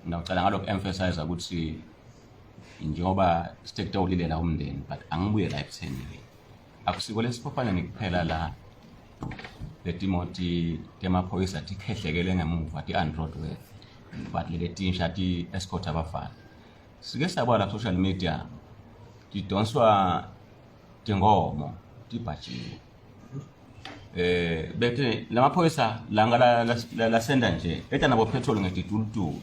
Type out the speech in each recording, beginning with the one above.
Ngiyacela ngalokhu emphasize ukuthi njengoba sitekulilela umndeni, but angibuye la ekutheni ke akusiko lesiphofaneni kuphela la letimoti temaphoyisa tikhehlekele ngemuva ti-unroadworthy, but lele tinsha ti-escort abafana. Sike sabona la social media tidonswa tingomo tibhajiwe, bethe lamaphoyisa langa lasenda nje eta nabo petrol ngetitulutulu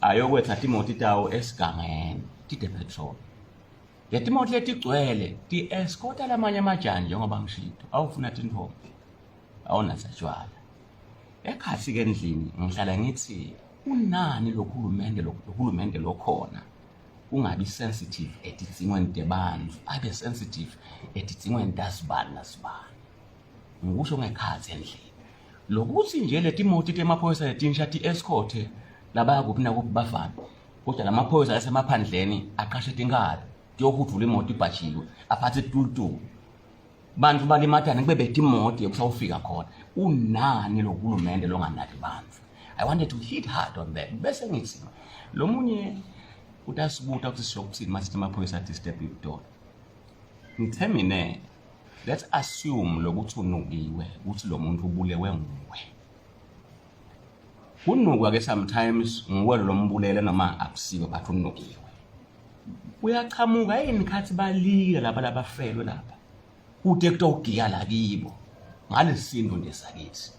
ayokwetha timoti tawo esigangeni tide petrol. Letimoti letigcwele ti-escorta lamanye amajani, njengoba ngishito, awufuna tintombi, awunatsa tshwala ekhathi-ke endlini. Ngihlala ngithi unani lohulumende, lohulumende lokhona ungabi sensitive etidzingweni tebantfu, abe sensitive etidzingweni tasibani nasibani. Ngikusho ngekhatsi endlini lokuthi nje letimoti temaphoyisa letinsha ti-escorte labaya kuphi nakuphi bafana, kodwa lamaphoyisa asemaphandleni aqashe tinkabi tiyohudvula imoto ibhajiwe, aphathe tulutulu, bantfu balimatane kube betimoti ekusawufika khona. Unani lo hulumende longanaki bantfu? I wanted to hit hard on that. Bese ngithi lo munye utasibuta ukuthi siyokuthini masithi amaphoyisa athi-step ibutolo. Ngithe mine, let's assume lokuthi unukiwe, ukuthi lo muntu ubulewe nguwe. Kunukwa ke sometimes nguwe lo lombulele noma akusiwe, but unukiwe. Uyachamuka yini khathi balile laba labafelwe lapha kude kutowugiya la kibo ngalesinto nje sakithi?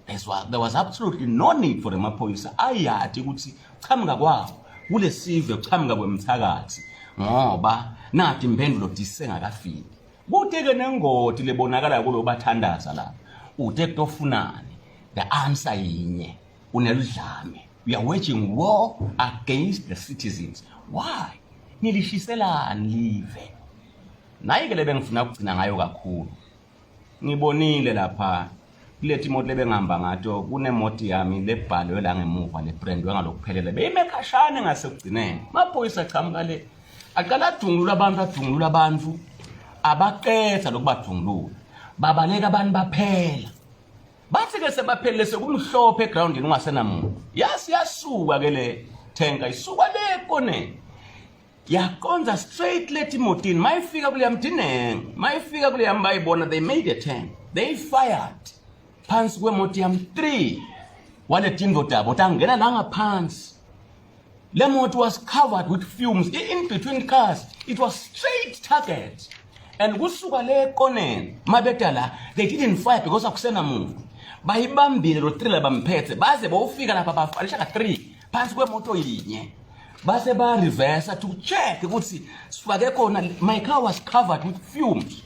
There was absolutely no need for amaphoyisa ayati ukuthi chamuka kwawo kulesive, kuchamuka kwemthakathi, ngoba nathi impendulo disengakafiki. Kude-ke nengoti lebonakala kulo bathandaza lapha ude kutofunani. The answer yinye, uneludlame. We are waging war against the citizens. Why? Nilishiselani live? Nayi-ke le bengifuna ukugcina ngayo kakhulu. Ngibonile lapha kulethi imoto lebengihamba ngato, kunemoti yami lebhalwe la ngemuva, lebrandwe ngalokuphelele, beyime khashane ngasekugcineni. Maphoyisa achamuka le, aqala adungulula abantu, adungulula abantu, abaqedza lokubadungulula babaleka abantu, baphela. Bathi-ke sebaphelile, sekumhlophe egrawundini, ungasenamuntu. Yasi yasuka ke le thenka, isuka le ekoneni, yaqonza straight lethi emotini. Mayifika kuleya mdineng, mayifika kuleya bayibona, they made a turn, they fired phansi kwemoti yami. 3 wale tindoda abo tangena la ngaphansi. Le moto was covered with fumes in between cars. It was straight target and kusuka le ekoneni mabeta la, they didn't fire because akusenamuntu. Bayibambile lo thriller, bamphethe baze bowufika lapha, bafalisha ka-3 phansi kwemoto yinye, base ba-reversa to check ukuthi sifake khona. My car was covered with fumes,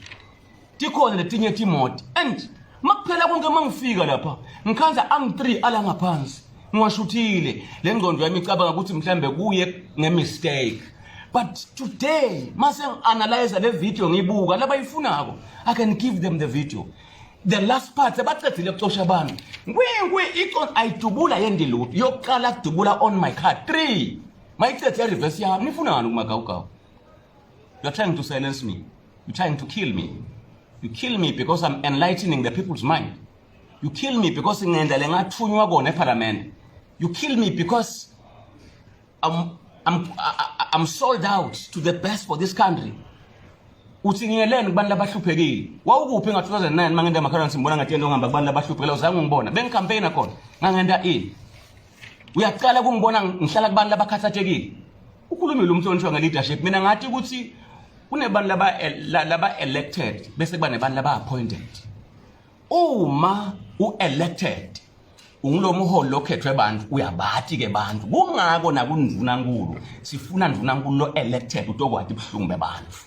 tikhona letinye timoti. And makuphela konke, mangifika lapha ngikhanza angi-3 ala ngaphansi, ngiwashuthile. Le ngqondo yami icabanga ukuthi mhlambe kuye nge-mistake, but today mase ngi-analyze le video, ngibuka labayifunako, I can give them the video, the last part sebacedzile kucosha abantu, ngwinkwi icon ayidubula yendi lutho yokuqala kudubula on my car 3, mayicedze ya-reverse yami. Nifunani kumagawugawu? You're trying to silence me. You're trying to kill me. You kill me because I'm enlightening the people's mind. You kill me because ngenda lengathunywa kona eParliament. You kill me because I'm sold out to the best for this country. Uthi ngiyeleni kubantu labahluphekile. Wawukuphi nga-2009 mangenda emakhaleni simbona ngathi yento ngihamba kubantu labahluphekile? Uzange ungibona bengicampaigna khona, ngangenda ini? Uyaqala kungibona ngihlala kubantu labakhathathekile. Ukhulumile umhlonishwa nge-leadership. Mina ngathi ukuthi kunebantu laba elected, bese kuba nebantu laba appointed. Uma u-elected, ungulo muholi lokhethwe bantu, uyabati ke bantu. Kungako nakundvunankulu sifuna ndvunankulu lo elected, utokwati buhlungu bebantu.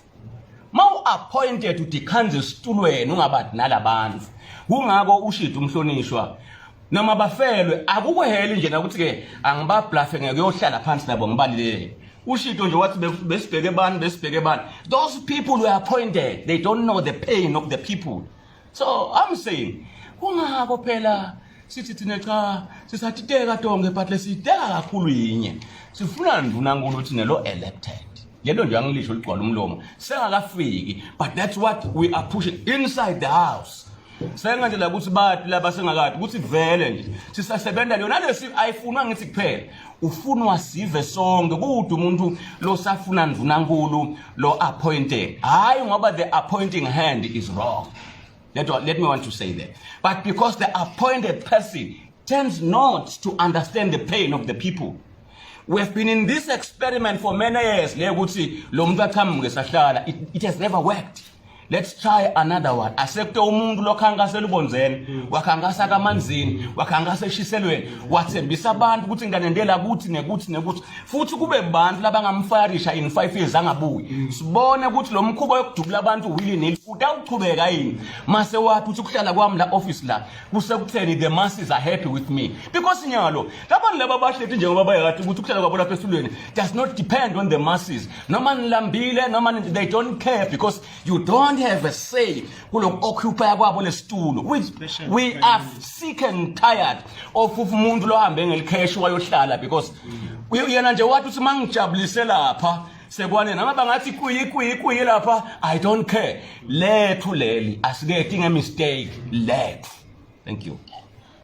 Mawu-appointed, udikhanze esitulweni, ungabadi nalabantu. Kungako ushida umhlonishwa noma bafelwe, akukuheli nje nakuthi-ke angibablafe ngeke uyohlala phansi nabo ngibalilele. Ushito nje wathi besibheke bani, besibheke bani. Those people were appointed, they don't know the pain of the people. So I'm saying, kungako phela sithi thina cha, sisatiteka tonke, but lesiteka kakhulu yinye, sifuna ndvunankulu ukuthi nelo elected. Lelo nje angilisho ligcwala umlomo, sengakafiki, but that's what we are pushing inside the house. Senga nje la ukuthi bati labasengakade ukuthi vele nje sisasebenza yona lesi ayifunwa ngithi kuphela ufunwa sive sonke kude umuntu losafuna ndvunankulu lo appointed hayi ngoba the appointing hand is wrong. Let me want to say that, but because the appointed person tends not to understand the pain of the people. We have been in this experiment for many years le ukuthi lo muntu aqhamuke sahlala. It has never worked. Let's try another one. Asekute umuntu lokhankasela ubonzeni, wakhankasa kamanzini, wakhankasa eshiselweni, wathembisa abantu ukuthi nganendela kuthi nekuthi nekuthi, futhi kube bantu labangamfayarisha in 5 years angabuyi. Sibone ukuthi lo mkhuba yokudubula abantu willy nilly utawuchubeka yini mase wathi uthi kuhlala kwami la office la kusekutheni the masses are happy with me, because nyalo labantu laba bahleti njengoba bayakade ukuthi ukuhlala kwabo lapha esitulweni does not depend on the masses, noma nilambile noma they don't care, because you don't have a say kuloku occupy kwabo lesitulo. We are sick and tired of umuntu lohambe ngelikheshi wayohlala because yena nje wathi uthi mangijabulise lapha sekwane, noma bangathi kuyi kuyi kuyi lapha, I don't care. Lethu leli, asiketi ngemistake lethu. Thank you.